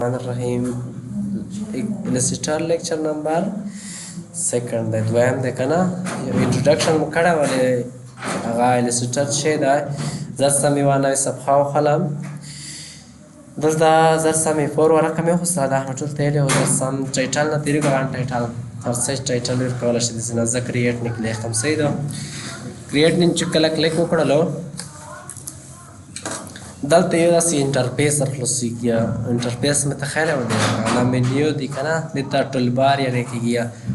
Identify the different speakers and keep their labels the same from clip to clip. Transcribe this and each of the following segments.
Speaker 1: الرحمن الرحیم. Illustrator lecture number second دی، دویم دی که نه؟ یو introduction مو کړی، ولې هغه Illustrator چې دی زر سم یوه نوې صفحه وخلم. دلته زر سم A4 ورقه مې واخیسته، دا مې ټول ته ویلي وو. زر سم title نه تېرېږو، هغه title هر څه title ورکولی شي. داسې نه زه create نه کلیک کوم، صحیح ده. create نه چې کله کلیک وکړلو، دلته یو داسې interface درخلاصېږي. interface مې ته خیال و دی، نه منیو دی که نه، دې ته toolbar یعنې کېږي.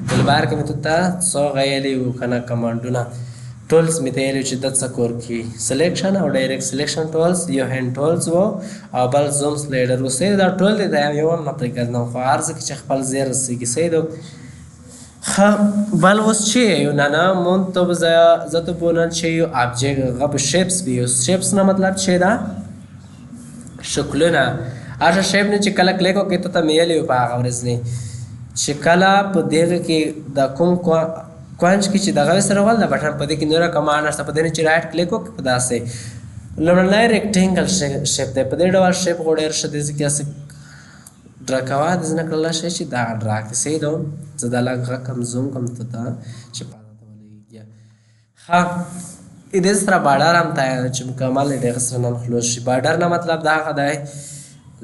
Speaker 1: toolbar کې مې ته څه غیلي وو که نه؟ command ونه tools مې ته ویلي چې د څه کور کې selection او direct selection tools، یو hand tools وو او بل zoom slider وو. صحیح، دا ټول دی، دا یو هم نه پرېږدم، خو هر ځای کې چې خپل ځای رسېږي. صحیح ده. ښه، بل اوس چې یو نه نه مونږ ته به زه ته بولم چې یو object هغه به shapes وي. یو shapes نه مطلب چې ده شکلونه. هغه shape نه چې کله کلیک وکړې، ته ته مې ویلي وو په هغه ورځ نه چې کله په دغه کې د کوم کونج کې چې دغه سره ول د button، په دې کې نوره command نشته. په دې نه چې right click وکړې، په داسې لومړنی rectangle shape دی. په دې ډول shape خو ډېر ښه دی، ځکه هسې draw کوه، داسې نه کړلی شي چې دا draw کړې. صحیح ده. زه دا لږ غږ کم zoom کم ته ته چې پاته ته ولګېږي. ښه، دې سره border هم تیار چې مکمل دغه سره نن خلاص شي. border نه مطلب دا هغه دی،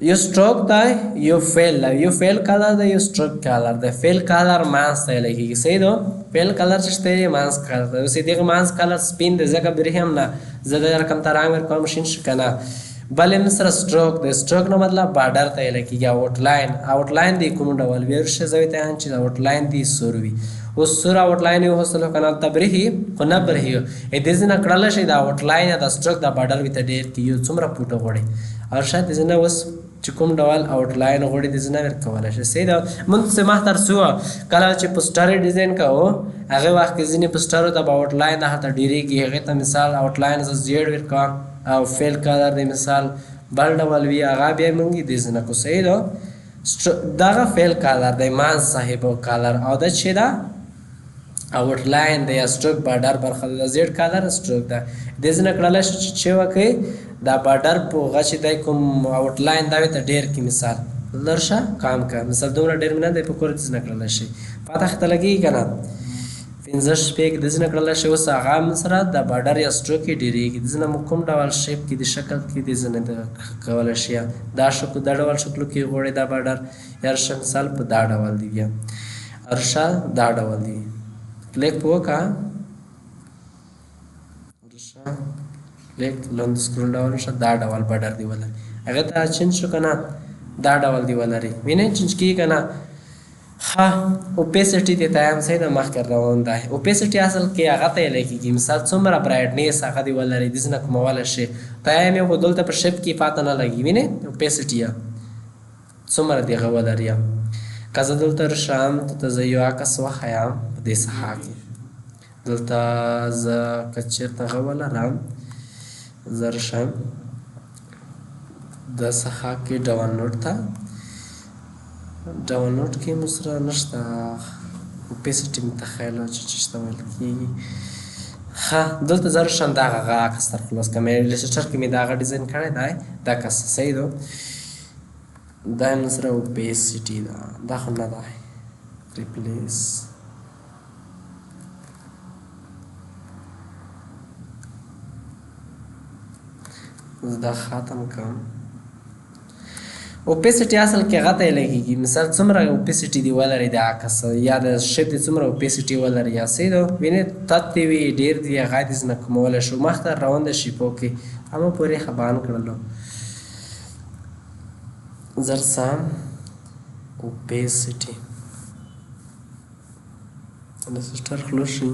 Speaker 1: یو stroke دی، یو fill دی، یو fill color دی، یو stroke color دی. fill color مانس ته لګېږي. صحیح ده. fill color چې شته دی مانس color دی. اوس دغه مانس color سپین دی، ځکه برېښي هم نه. زه د رقم ته رنګ ورکوم، شین شي که نه؟ بل یې سره stroke دی. stroke نه مطلب border ته لګېږي. outline، outline دی کوم ډول وي ورشه زه ته چې outline دی سور وي. اوس سور outline یې وسلو کنه، ته برېښي خو نه برېښي. دې ځینه کړل شي دا outline یا دا stroke دا border وي ته ډېر کې یو څومره پوټه غواړي او شاید دې ځینه اوس چې کوم ډول outline غواړي دې ځینه ورکولی شي. صحیح ده. مونږ څه مخ تر څو کله چې poster design کوو، هغه وخت کې ځینې poster و ته به outline هلته ډېرېږي. هغې ته مثال outline زه زیړ ورکوم او fill color دی مثال بل ډول وي، هغه بیا مونږ دې ځینه کو. صحیح ده. دغه fill color دی مان صاحب color او دا چې ده outline دی یا stroke border برخه ده، زیړ color stroke ده. دې ځینه کړلی شي چې چې وکړي دا border په هغه چې دی کوم outline دا ته ډېر کې مثال لرشه کام که مثال دومره ډېر مې نه دی په کور، دې ځینه کړلی شي. پته ښه لګېږي که نه؟ پنځه شپږ دې ځینه کړلی شي. اوس هغه هم سره د border یا stroke یې ډېرېږي. دې ځینه مو کوم ډول shape کې د شکل کې دې ځینه کولی شي، دا شکل دا ډول شکلو کې غواړي دا border یا رشه مثال په دا ډول دی، بیا رشه دا ډول دی. کلیک په وکړه، رشه کلیک لاندې scroll down شه، دا ډول border دی ولري. هغه ته change شو که نه؟ دا ډول دی ولري، وینئ change کېږي که نه؟ ښه، opacity دې ته هم صحیح ده، مخکې روان دی. opacity اصل کې هغه ته لګېږي، مثال څومره brightness هغه دی ولري، دې ځینه کومولی شي. ته یې خو دلته په shape کې پاته نه لګي. وینئ opacity څومره دی هغه ولري. که زه دلته راشم، ته زه یو عکس وښایم په دې ساحه کې. دلته زه که چېرته هغه ولرم، زه راشم د ساحه کې ډاونلوډ ته، ډاونلوډ کې مو سره نشته. opacity مې ته خیال و چې چېرته ویل کېږي. ښه، دلته زه راشم دغه هغه عکس تر خلاص کړم. Illustrator کې مې دا هغه design کړی دی، دا کس. صحیح ده. دا یې سره opacity ده، دا خو نه ده. replace زه دا ختم کړم. opacity اصل کې هغه ته لګېږي، مثال څومره opacity دی ولري د عکس یا د shape دی څومره opacity ولري. یا صحیح ده. وینې تت دی وي ډېر دی، هغه دې ځنه کومولی شو. مخته روان دی shape و کې همو پورې خبان کړلو. زر سم opacity Illustrator خلاص شي.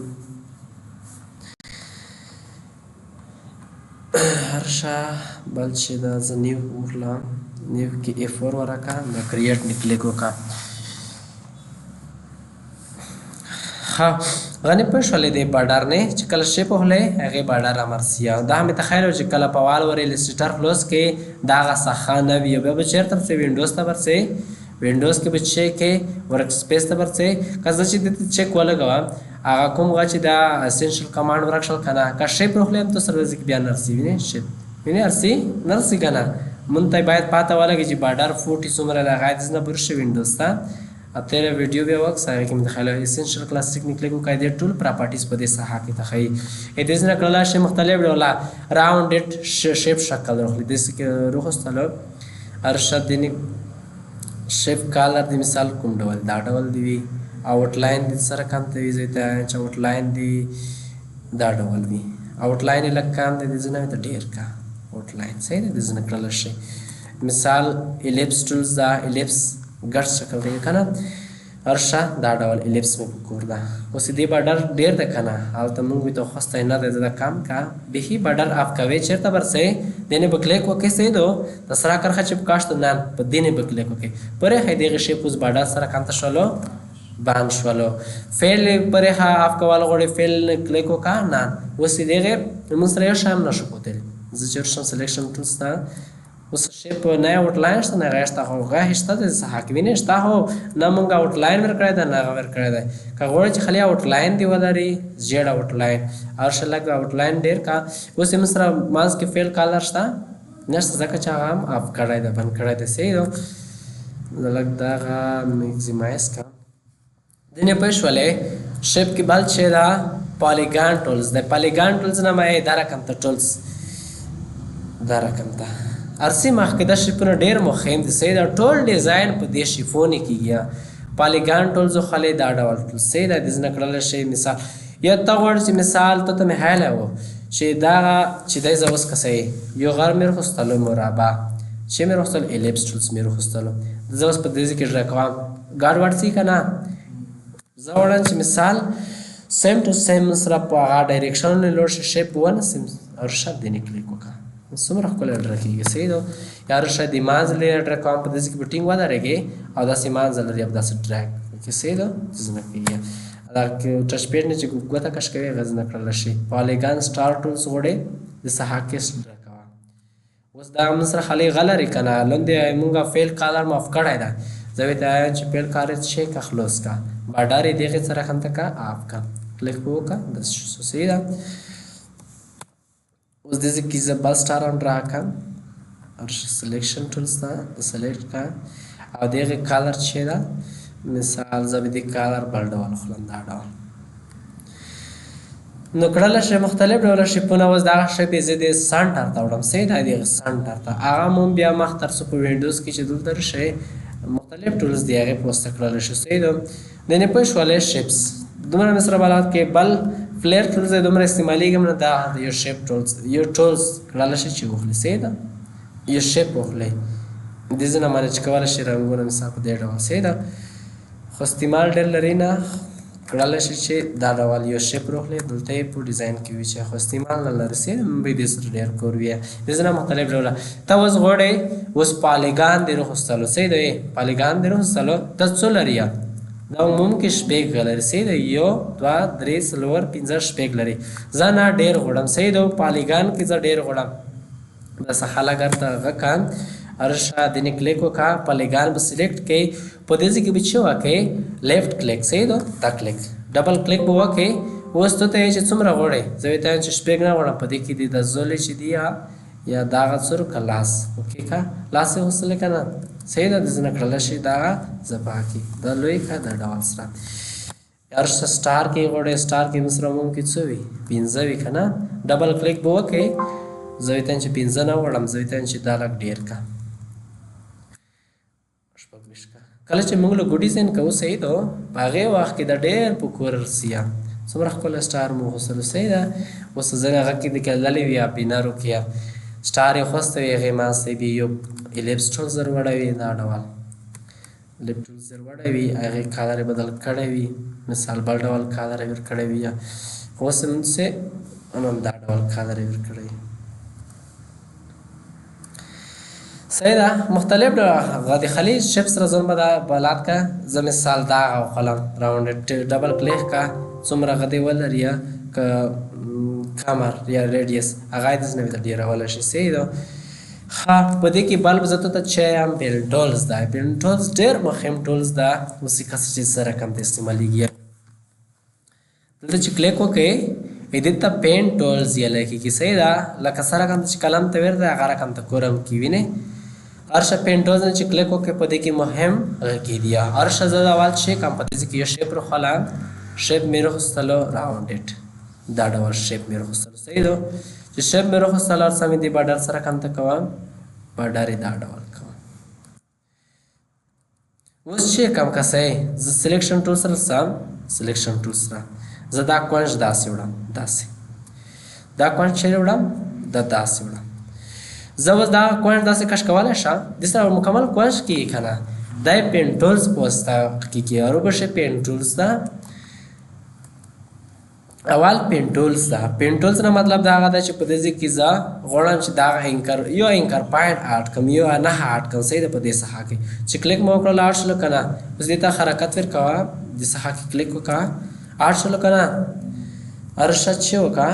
Speaker 1: هرشه بل چې دا زه new وخلم، new کې A4 ورکه نو create نه کلیک وکړه. ښه، غني پوه شولې دی border نه چې کله shape وخلې هغې border رامرسي. دا مې تخیل و چې کله په وال ور Illustrator خلاص کې دا هغه ساحه نه وي، بیا به چېرته ورڅې Windows ته ورڅې، Windows کې به چک کې workspace ته ورڅې. که زه چې دې ته چک ولګوم هغه کوم غا چې دا essential command ورک شول که نه، که shape وخلې هم ته سره ځکه بیا نه رسي. وینې shape، وینې رسي نه رسي که نه؟ مونږ ته باید پاته ولګي چې بارډر 40 څومره ده، هغه دې نه برشه وینډوز ته تیره ویډیو بیا وکړه هغه کې مې دخیله اسنشل کلاسیک نه کلیک وکړه. دې ټول پراپرټیز په دې ساحه کې تخی دې نه کړل شي مختلف ډوله راوندډ شیپ شکل راخلي. دې کې روخستلو ارشد دې شیپ کالر د مثال کوم ډول دا ډول دی وي، اوټ لاین دې سره کم ته وي، زه ته چې اوټ لاین دی دا ډول وي، اوټ لاین یې لږ کم دی، دې ځینې ته ډېر کا اوټ لاین صحیح دی، دې ځینې کړل شي. مثال الیپس ټولز دا الیپس ګډ شکل دی که نه، ارشه دا ډول الیپس مې په کور ده. اوس دې بارډر ډېر دی که نه، هلته مونږ ورته خوستی نه دی، زه دا کم کا بیخي بارډر اف کوې چېرته برسئ دې نه به کلیک وکړې صحیح دو د سره کرښه چې په کاشته نه په دې نه به کلیک وکړې پرېښی دغې شیپ اوس بارډر سره کم ته شولو بند شولو. فعل پرېښه اف کول غواړې فعل نه کلیک وکړه نه، اوس یې دغې مونږ سره یو شی هم نه شو کوتلی. زه چېرته شم سلیکشن ټولز ته اوس شیپ نه اوټ لاین شته نه هغه شته، خو هغه شته د ساحه کې وینې شته، خو نه مونږ اوټ لاین ورکړی دی نه هغه ورکړی دی. که غواړې چې خالي اوټ لاین دې ولري ژیړ اوټ لاین هر شی لږ اوټ لاین ډېر کا. اوس یې موږ سره منځ کې فیل کالر شته نشته ځکه چې هغه هم اف کړی دی بند کړی دی صحیح دی. زه لږ دغه میکزیمایز کړم. دې نه پوه شولې شیپ کې بل چې دا پالیګان ټولز دی. پالیګان ټولز نه مې دا رقم ته ټولز دا رقم ته ارسي مخکې دا شیپونه ډېر مهم دي صحیح ده. ټول ډیزاین په دې شیپونو کېږي. پالیګان ټولز خلې دا ډول ټولز صحیح ده، دې ځینې کړلی شي. مثال یا ته غواړې چې مثال ته ته مې هیله و چې دغه چې دی زه اوس که صحیح یو غر مې راخوستلو مربع چې مې راخوستلو الیپس ټولز مې راخوستلو، زه اوس په دې ځای کې ډرا کوم ګډ وډ سي که نه. زه غواړم چې مثال سیم ټو سیم سره په هغه ډایرکشن لوړ شي شیپ ونه سیم ارشد دې نه کلیک وکړه څومره ښکلی ډرا کېږي صحیح ده. یا ارشد د مانځ لري ډرا کوم په دې ځای کې به ټینګ ودرېږي او داسې مانځ لري او داسې ډرا کېږي صحیح ده. څه کېږي دا ټچ پیډ نه چې ګوته کش کوي هغه نه کړل شي. پالیګان سټار ټولز غواړي د ساحه کې ډرا کوه. اوس دا موږ سره خالي غلري که نه لوندې مونږ فیل کالر مو اف کړی ده، زه ورته وایم چې فیل کالر چې که خلاص که بارډر یې دغې سره هم ته که اف که کلیک په وکړه داسې شو صحیح ده. اوس دې ځای کې زه بل سټار هم ډرا کړم سلیکشن ټولز ته سلیکټ کړه او دغې کالر چې ده مثال زه به دې کالر بل ډول خلم دا ډول نو کړل شي مختلف ډوله شیپونه. اوس دغه شیپ یې زه دې سنټر ته وړم صحیح ده، دغه سنټر ته هغه مونږ بیا مخ تر څو په وینډوز کې چې دلته راشي مختلف ټولز دی هغې په واسطه کړل شي صحیح ده. دې نه پوه شولې شیپس دومره مې سره بلد کې بل فلیر ټولز دومره استعمالېږم نه، دا یو شیپ ټولز یو ټولز کړل شي چې وخلي صحیح ده، یو شیپ وخلي دې ځینې مانیج کولی شي رنګونه مثال په دې ډول صحیح ده. خو استعمال ډېر لري نه کړلی شي چې دا ډول یو شیپ روخلي دلته یې په ډیزاین کې وي چې خو استعمال نه لري صحیح ده. مونږ به دې سره ډېر کور وي دې ځینې مختلف ډوله ته اوس غواړې اوس پالیګان دې روخستلو صحیح دی، پالیګان دې روخستلو ته څو لري دا عموم کې شپږ لري صحیح دی، یو دوه درې څلور پنځه شپږ لري. زه نه ډېر غواړم صحیح دی، پالیګان کې زه ډېر غواړم بس خلک ورته هغه که ارشه دې نه کلیک وکړه پالیګان به سلیکټ کړئ په دې ځای کې به چې وکړئ لیفټ کلیک صحیح ده، دا کلیک ډبل کلیک به وکړئ. اوس ته ته یې چې څومره غواړې زه ورته وایم چې شپږ نه غواړم په دې کې دې د زولې چې دي یا دغه څور که لاس اوکې که لاس یې وصلې که نه صحیح ده، دې نه کړلی شي دغه زه پاکي دا لوی که دا ډول سره ارشه سټار کې غواړې سټار کې موږ سره عموم کې څه وي پنځه وي که نه، ډبل کلیک به وکړئ. زه ورته وایم چې پنځه نه غواړم، زه ورته وایم چې دا لږ ډېر که 26 که. کله چې موږ له ډیزاین کوو صحیح ده، په هغې وخت کې دا ډېر په کور رسي څومره ښکلی سټار مو وخوستلو صحیح ده. اوس ځینې هغه کې د کللې وي یا بینرو کې سټار یې خوسته وي هغې منځ ته بیا یو الیپس ټولز در وړوي دا ډول الیپس ټولز در وړوي هغې کالر یې بدل کړی وي مثال بل ډول کالر یې ورکړی وي، خو اوس هم څه هم دا ډول کالر یې ورکړی صحیح ده. مختلف ډول د خلیج شیپ سره ځان به دا بلد که. زه مثال دا وخلم راونډ ډبل کلیک که څومره غدې ولري که کمر یا ریډیس هغه یې داسې نه ډېرولی شي صحیح ده. ښه په دې کې بلب زه ته چې یم پین ټولز ده، پین ټولز ډېر مهم ټولز ده اوس یې کس چې سره کم ته استعمالېږي. دلته چې کلیک وکړئ دې ته پین ټولز یې لیکي صحیح ده، لکه سره رقم چې قلم ته ورته هغه رقم ته کورم کې وینې. ارشه pen tools نه چې کلیک وکړې په دې کې مهم غږی دی. ارشه زه اول چې کوم په دې کې یو shape روخلم، shape مې روخستلو rounded، دا ډول shape مې روخستلو. صحیح ده چې shape مې روخستلو ارسه مې دې border سره کم ته کوم، border یې دا ډول کوم. اوس چې کوم کسې زه selection tool سره سم، selection tool سره زه دا کونج داسې وړم، داسې دا کونج چیرې وړم، دا داسې وړم. زه اوس دا کونج داسې کش کولی شم، دې سره مکمل کونج کېږي که نه. دا یې pen tools په واسطه کېږي. وروبشې pen tools ده، اول pen tools ده. pen tools نه مطلب دا هغه ده چې په دې ځای کې زه غواړم چې دا anchor یو anchor point add کړم، یو نښه add کړم. صحیح ده. په دې ساحه کې چې کلیک مې وکړل add شولو که نه. اوس دې ته حرکت ورکوه، دې ساحه کې کلیک وکړه، add شولو که نه. ارشه چې وکړه،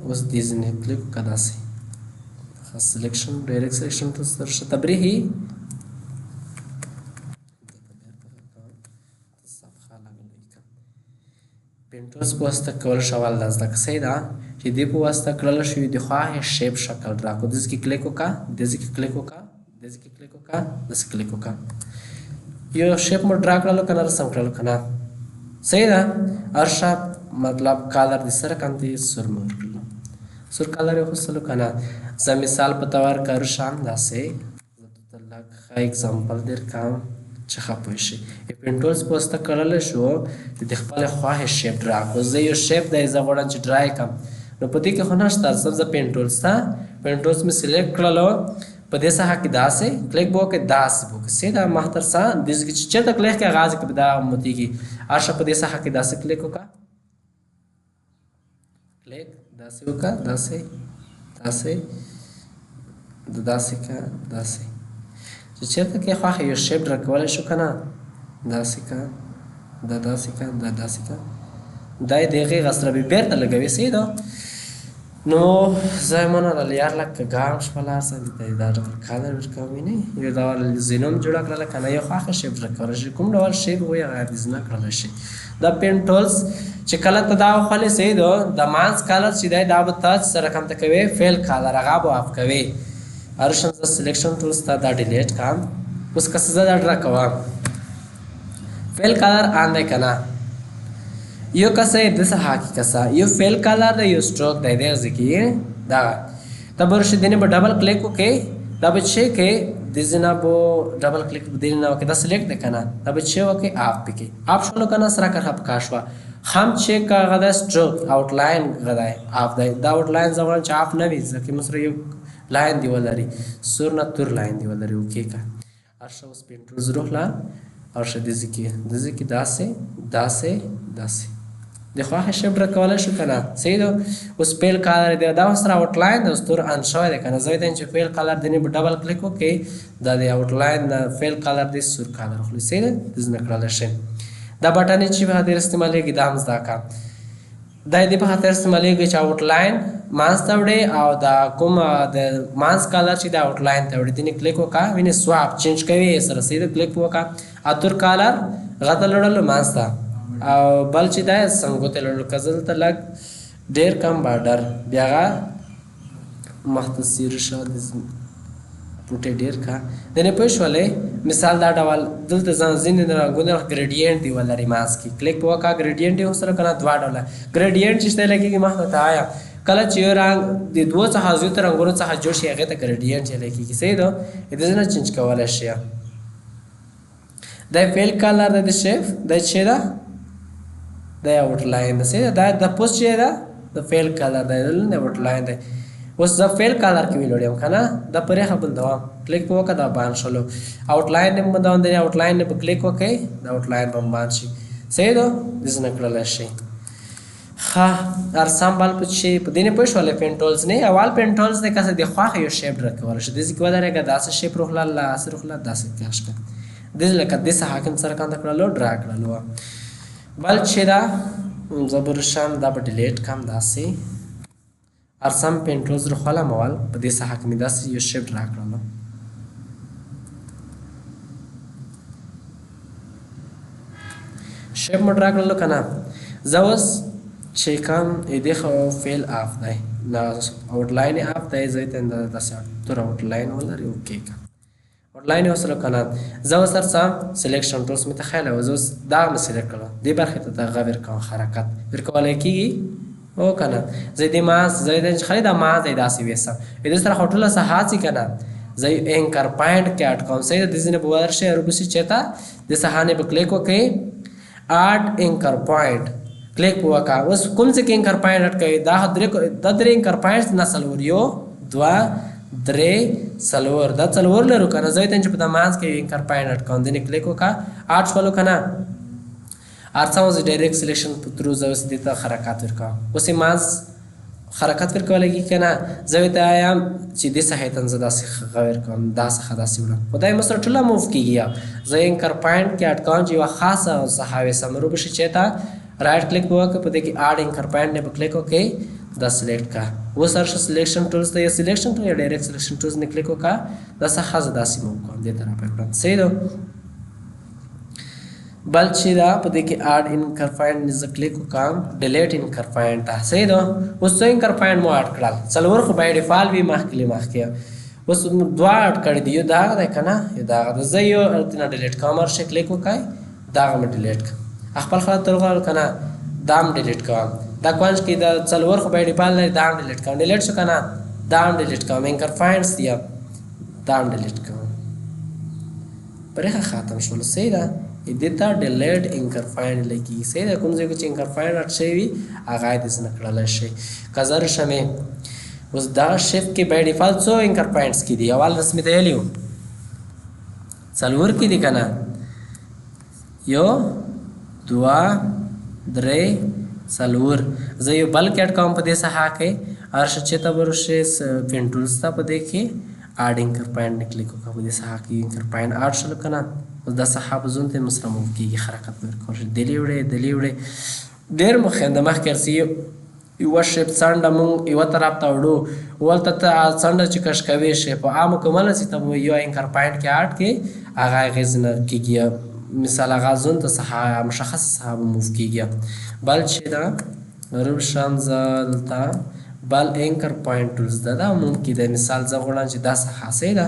Speaker 1: اوس دې ځینې کلیک وکړه، داسې selection direct selection tool سره تبریحي pen tools په واسطه کول شول. دا زده صحیح ده چې دې په واسطه کړل شوي د خواهې shape شکل راکړو. دې کې کلیک وکړه، دې کې کلیک وکړه، دې کې کلیک وکړه، داسې کلیک وکړه، یو shape مو draw کړلو که نه، رسم کړلو که نه. صحیح ده. ارشه مطلب color دې سره کم دی سور مو ورکړلو، سور color یې وخوستلو که نه. زه مثال په تور کار شم، داسې زه ته لږ ښه example درکړم چې ښه پوه شي. pen tools په واسطه کړلی شو چې د خپلې خوښې shape draw کړو. زه یو shape دی زه غواړم چې draw یې کړم، نو په دې کې خو نشته. زه pen tools ته pen tools مې select کړلو، په دې ساحه کې داسې کلیک به وکړې، داسې به وکړې. صحیح ده. مخ تر څه دې ځای کې چې چېرته کلیک کړې هغه ځای کې به دا متېږي. ارشه په دې ساحه کې داسې کلیک وکړه، کلیک داسې وکړه، داسې داسې داسې که داسې چې چېرته کې خوښه یو shape draw کولی شو که نه، داسې که دا داسې که دا داسې که دا یې د هغې غسره به بېرته لګوي. صحیح ده. نو زه یې مننه یار لکه ګام شوه لار سره دې ته دا ډول color ورکوم. وینې یو ډول زینوم جوړه کړله که نه، یو خوښه shape draw کولی شي، کوم ډول shape وي هغه دې نه کړلی شي. دا pen tools چې کله ته دا وخولې صحیح ده، د مانس color چې دی دا به ته سره کم ته کوې، fill color هغه به off کوې. ارشم زه selection tools ته دا delete کړم. اوس که څه زه دا draw کوم، fill color on دی که نه. یو کسه د ساحه کې کسه یو fill color دی، یو stroke دی دغه ځای کې دغه ته به ورشې، دینې به double click وکړې، دا به چې کې دې ځای نه به double click به دې نه وکړې، دا select دی که نه، دا به چې وکړې off پکې off شولو که نه، سره کرښه په کار شوه. هم چې که هغه دی stroke outline هغه دی off دی، دا outline زه غواړم چې off نه وي، ځکه موږ سره یو line دی ولري، سور نه تور line دی ولري. okay که ارشه اوس pen tools روخله، ارشه دې ځای کې دې ځای کې داسې داسې داسې د خوښې shape draw کولی شو که نه. صحیح ده. اوس fill color دی، دا اوس سره outline دی، اوس تور on شوی دی که نه. زه وایي چې fill color دې نه به double click وکړې، دا د outline نه fill color دی سور color خوري. صحیح ده. دې نه کړلی شي. دا button چې په خاطر استعمالېږي دا هم زده کړه. دا دې په خاطر استعمالېږي چې outline مانس ته وړي او دا کوم د مانس color چې دا outline ته وړي. دې نه کلیک وکړه، وینې swap change کوي سره. صحیح ده. کلیک وکړه، اتور color غته لړلو مانس ته، او بل چې دا څنګه ته لړلو. که زه دلته لږ ډېر کم border بیا هغه مختصر شه، پوټې ډېر کا دې نه پوه شولې. مثال دا ډول دلته ځان ځینې رنګونه gradient دی ولري ماسک کې کلیک وکړه، gradient یې سره کنه. دوه ډوله gradient چې شته لګېږي مخ ته آیا کله چې یو رنګ د دوو څخه زیاتو رنګونو څخه جوړ شي هغې ته gradient یې لګېږي. صحیح ده. دې نه change کولی شي. دا fill color دی د shape دا چې ده دا outline ده. صحیح ده. دا د پوسټ چې ده د fill color دی، د outline دی. اوس زه fill color کې ویلوړ یم که نه، دا پرېښه بندوم، کلیک په وکړه، دا بند شولو. outline یې بندوم، دی outline به کلیک وکړئ، دا outline به بند شي. صحیح ده. داسې نه کړلی شي. ښه ارسم بل په چې په دې نه پوه شولې pen tools نه. اول pen tools دی که څه د خوښې یو shape draw کولی شي. دې ځای کې ودرېږه، داسې shape روخله، داسې روخله، داسې کش کړه، دې لکه داسې حاکم سره کنده کړلو، draw کړلو. بل چې دا زه به رشم دا به delete کړم، داسې ارسم pen tools روخلم. اول په دې ساحه کې مې داسې یو shape draw کړلو. shape مو draw کړلو که نه. زه اوس چې کوم دې خو fill off دی، دا outline off دی، زه ته داسې تور outline ولري. okay که لاین وسره کنه زه وسر سم سلیکشن ټولز می تخیل او زه دا مې سلیکټ کړم دې برخې ته دغه ورکوم حرکت ورکولای کیږي او کنه زه دې ما زه دې خالي دا ما زه داسې وېسم دې سره هوټل سره هاڅ کنه زه انکر پوینټ کې اډ کوم صحیح د دې نه بوار شي او بس چتا د سهانه په کلیک وکړي اډ انکر پوینټ کلیک وکا اوس کوم څه کې انکر پوینټ اډ کوي دا درې د درې انکر پوینټ نه څلور یو دوه درې څلور دا څلور لرو کنه زه ته چې په مانځ کې انکر پوینټ اډ کوم دې کلیک وکا اډ شولو کنه ارڅه اوس ډایرکټ سلیکشن په ترو زه اوس دې ته حرکت ورکوم اوس یې مانځ حرکت ورکول کېږي که نه زه ورته وایم چې دې ساحې ته زه داسې ښه ورکوم دا څخه داسې وړم خو دا یې مو سره ټوله موف کېږي زه انکر پوینټ کې اډ کوم چې یوه خاصه ساحه ویسم رو به شي چې ته رایټ کلیک به وکړه په دې کې اډ انکر پوینټ نه به کلیک وکړې دا سلیکټ کا اوس هر څه سلیکشن ټولز ته یا سلیکشن ټول یا ډایرکټ سلیکشن ټولز نه کلیک وکړه دا ساحه زه داسې موو کوم دې طرف یې وړم صحیح ده بل چې دا په دې کې اډ انکر پوینټ زه کلیک وکړم ډیلیټ انکر پوینټ ته صحیح ده اوس څو انکر پوینټ مو اډ کړل څلور خو بای ډیفالت وي مخکې له مخکې اوس دوه اډ کړي دي یو دغه دی که نه یو دغه دی زه یو نه ډیلیټ کوم هر کلیک وکړئ دغه مې ډیلیټ کړم خپل خلک تر غواړم که نه دا هم ډیلیټ کوم دا کونج کې دا څلور خو بای ډیفالت لري دا هم ډیلیټ کوم ډیلیټ شو که نه دا هم ډیلیټ کوم انکر پوینټس دي دا هم ډیلیټ کوم پرېښه ختم شول صحیح ده دې ته ډیلیټ انکر پوینټ لګي صحیح ده کوم ځای کې چې انکر پوینټ اډ شوی وي هغه یې داسې نه کړلی شي که زه راشم اوس دغه شیپ کې بای ډیفالت څو انکر پوینټس کې دي اول رسمي ته ویلي وو څلور کې دي که نه یو دوه درې څلور زه یو بل کې اډ کوم په دې ساحه کې هر څه چې ته ورشې پین ټولز ته په دې کې اډ انکر پوینټ نه کلیک وکړه په دې ساحه کې انکر پوینټ اډ شول که نه اوس دا ساحه په زون ته سره موو کېږي حرکت ورکول شي دلې وړې دلې وړې ډېر مخې د مخکې ارسي یوه شیپ څنډه مونږ یوه طرف ته وړو ولته ته څنډه چې کش کوې شیپ عام مکمله سي ته یو انکر پوینټ کې اډ کې هغه اغېز نه کېږي مثال هغه زون ته ساحه مشخصه ساحه به موو کېږي بل چې دا روب شم زه دلته بل انکر پوینټ ټولز ده دا ممکن ده مثال زه غواړم چې دا ساحه صحیح ده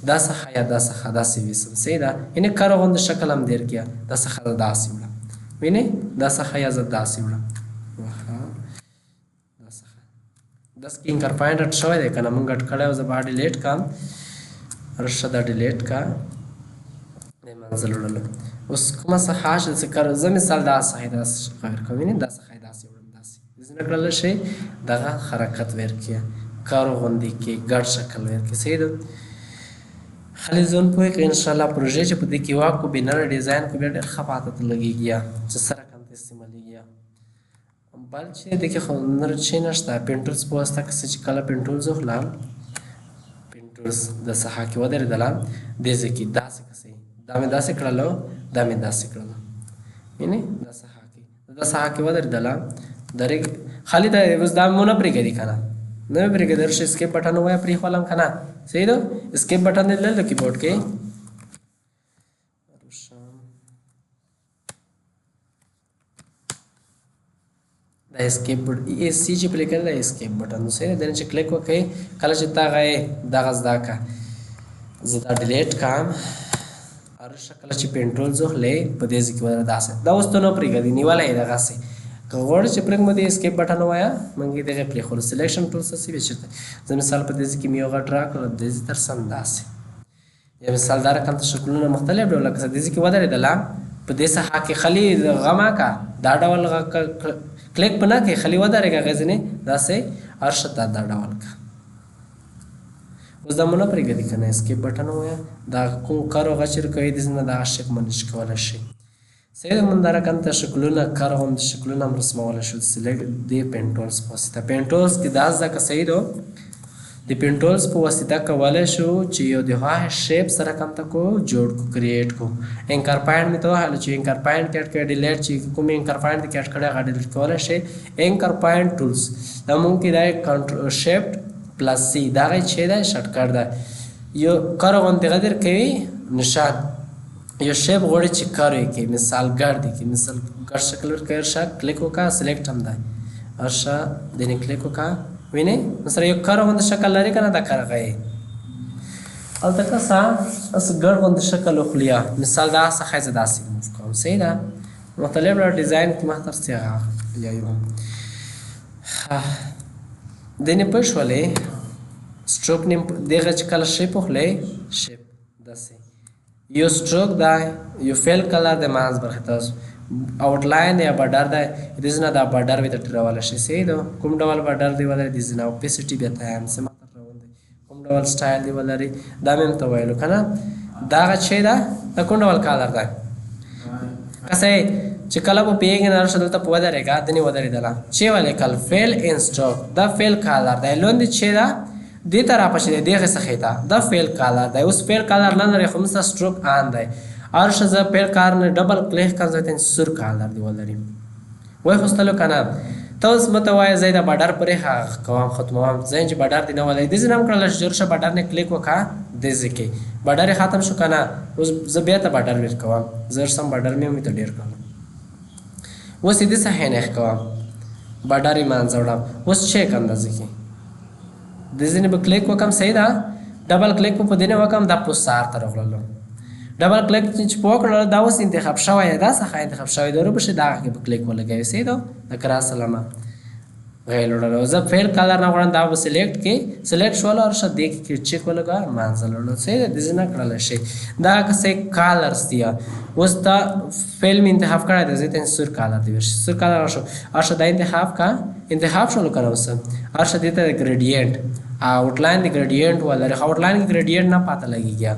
Speaker 1: دا ساحه یا دا ساحه داسې ویسم صحیح ده یعنې کار غوندې شکل هم دیر کیه دا ساحه زه داسې وړم وینې دا ساحه یا زه داسې وړم دا ساحه داس کې انکر پوینټ اډ شوی دی که نه مونږ اډ کړی او زه به ډیلیټ کړم رشه دا ډیلیټ کا د منځه وړلو اوس کومه ساحه چې څه کار زه مثال دا ساحه داسې غیر کوم وینې دا ساحه داسې وړم داسې ځینې کړل شي دغه حرکت ورکړي کار غوندې کې ګډ شکل ورکړي صحیح ده خالي زون پوه کړئ ان شاء الله پروژې چې په دې کې واکو بینر ډیزاین کو بیا ډېر ښه پاته ته لګېږي چې څه رقم ته استعمالېږي بل چې دې کې خو نور چې نشته پینټولز په واسطه که څه چې کله پینټولز وخلم پینټولز د ساحه کې ودرېدله دې ځای کې داسې که څه دا مې داسې کړلو دا مې داسې کړلو وینې دا ساحه کې دا ساحه کې ودرېدله درې خالي دا اوس دا مو نه پرېږدي که نه نه مې پرېږدي راشي اسکیپ بټن ووایه پرېښولم که نه صحیح ده اسکیپ بټن دې لرل کیبورډ کې دا اسکیپ بټن ای اس سی چې پرې کړل دا اسکیپ بټن نو صحیح ده چې کلیک وکړئ کله چې تا هغه دغه زده که زه دا ډیلیټ کړم هر کله چې پینټول زوخلې په دې ځای کې ودره داسې دا اوس ته نه پرېږدي نیولی یې دغسې که غواړې چې پرېږدم دې اسکیپ بټن ووایه موږ یې دغې پرېښولو سلیکشن ټول څه سی چېرته زه مثال په دې ځای کې مې یو غټ راکړ دې ځای تر سم داسې یا مثال دا رقم ته شکلونه مختلف ډول لکه دې ځای کې ودرېدله په دې ساحه کې خلی غما کا دا ډول کلیک په نه کې خلی ودرېږه هغې ځینې داسې هر څه دا دا ډول کا اوس دا مو نه پرېږدي که نه اسکیپ بټن ووایه دا کوم کار هغه چې کوي دې نه دا شک منیج کولی شي صحیح ده مونږ دا رقم ته شکلونه کار هم شکلونه هم رسمولی شو سلیکټ د پینټولز په واسطه پینټولز کې دا ځکه صحیح ده د پینټولز په واسطه کولی شو چې یو د هغه شیپ سره کم ته کو جوړ کو کریټ کو انکر پوینټ مې ته وهلو چې انکر پوینټ کې اډ کړی ډیلیټ چې کوم انکر پوینټ کې اډ کړی هغه ډیلیټ کولی شي انکر پوینټ ټولز دا مونږ کې دا کنټرول شیفټ پلس سی دا غي چې دا شارټکټ ده یو کار غوندې غدر کوي نشان یو شیپ غواړي چې کار یې کوي مثال ګرد کې مثال ګرد شکل ورکوي ورشه کلیک وکړه سلیکټ هم دی ورشه دینې کلیک وکړه وینې مثلا یو کار غوندې شکل لري که نه دا کار غی هلته کسه اس ګړ غوندې شکل وخلي، مثال دا څخه زه داسې موف کوم، صحیح ده. مختلف ډول ډیزاین کې مخ تر څه یو دینې پوه شولې. سټروک نیم دغه چې کله شیپ وخلې، شیپ داسې یو سټروک دی، یو فیل کلر د مانځ برخې تاسو آوټلاین یا بارډر دی، د ځینه دا بارډر وي ته ټیرولی شي، صحیح ده. کوم ډول بارډر دی ولري، د ځینه اوپیسټي بیا ته هم څه مخ روان دی، کوم ډول سټایل دی ولري، دا مې هم ته ویلو که نه. دغه چې ده دا کوم ډول کالر دی؟ کسه چې کله به پیږي نه راشي دلته په ودرېږه، دنې ودرېدله چې ولیکل فیل ان سټروک، دا فیل کالر دی. لوندې چې ده دې ته راپسې دی، دغې څخه ته دا فیل کالر دی. اوس فیل کالر نه لري، خو موږ سره سټروک آن دی. ارشه زه فیل کالر نه ډبل کلیک کوم، زه ته سور کالر دی ولري. وای خوستلو که نه؟ ته اوس ماته وایه زه د بارډر پرې هغه کوم ختموم، زه چې بارډر دی نه ولري داسې نه هم کړل چې ورشه بارډر نه کلیک وکړه، داسې کې بارډر یې ختم شو که نه؟ اوس زه بیا ته بارډر ور کوم، زه سم بارډر مې هم ته ډېر کړم. اوس یې داسې نه کوم، بارډر یې منځه وړم. اوس چې کوم داسې کې د ځینې به کلیک وکم، صحیح ده. ډبل کلیک په دې نه وکم، دا په سار ته راغللو. ډبل کلیک چې په وکړل، دا اوس انتخاب شوی دی، دا څخه انتخاب شوی دی، ورپسې دا کې به کلیک ولګوي، صحیح ده. د کرا سلامه غیل وړلو. زه فیل کلر نه غواړم، دا به سلیکټ کې سلیکټ شول، ورشه دې کې چک ولګوه، منځه لړلو، صحیح ده. داسې نه کړلی شي. دا که کالرز دی، اوس دا فیل مې انتخاب کړی دی، زه ته سور کالر دی ورشي، سور کالر شو. ارشه دا انتخاب کا، انتخاب شولو که نه؟ اوس ارشه دې ته ګریډینټ آوټلاین د ګریډینټ ولري، خو آوټلاین کې ګریډینټ نه پاته لګېږي.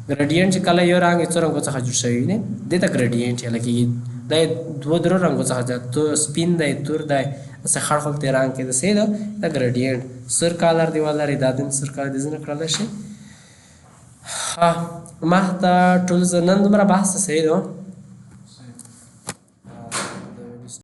Speaker 1: ګریډینټ چې کله یو رنګ څو رنګو څخه جوړ شوی وي، دې ته ګریډینټ یې لګېږي. دا دوه درو رنګو څخه، سپین دی، تور دی، داسې خړ خړ رنګ کې دی، صحیح ده. دا ګریډینټ سور کالر دی ولري، دا دیم سور کالر دی ځینې کړلی شي. ښه، ما ته ټول زه نن دومره بحث، صحیح ده.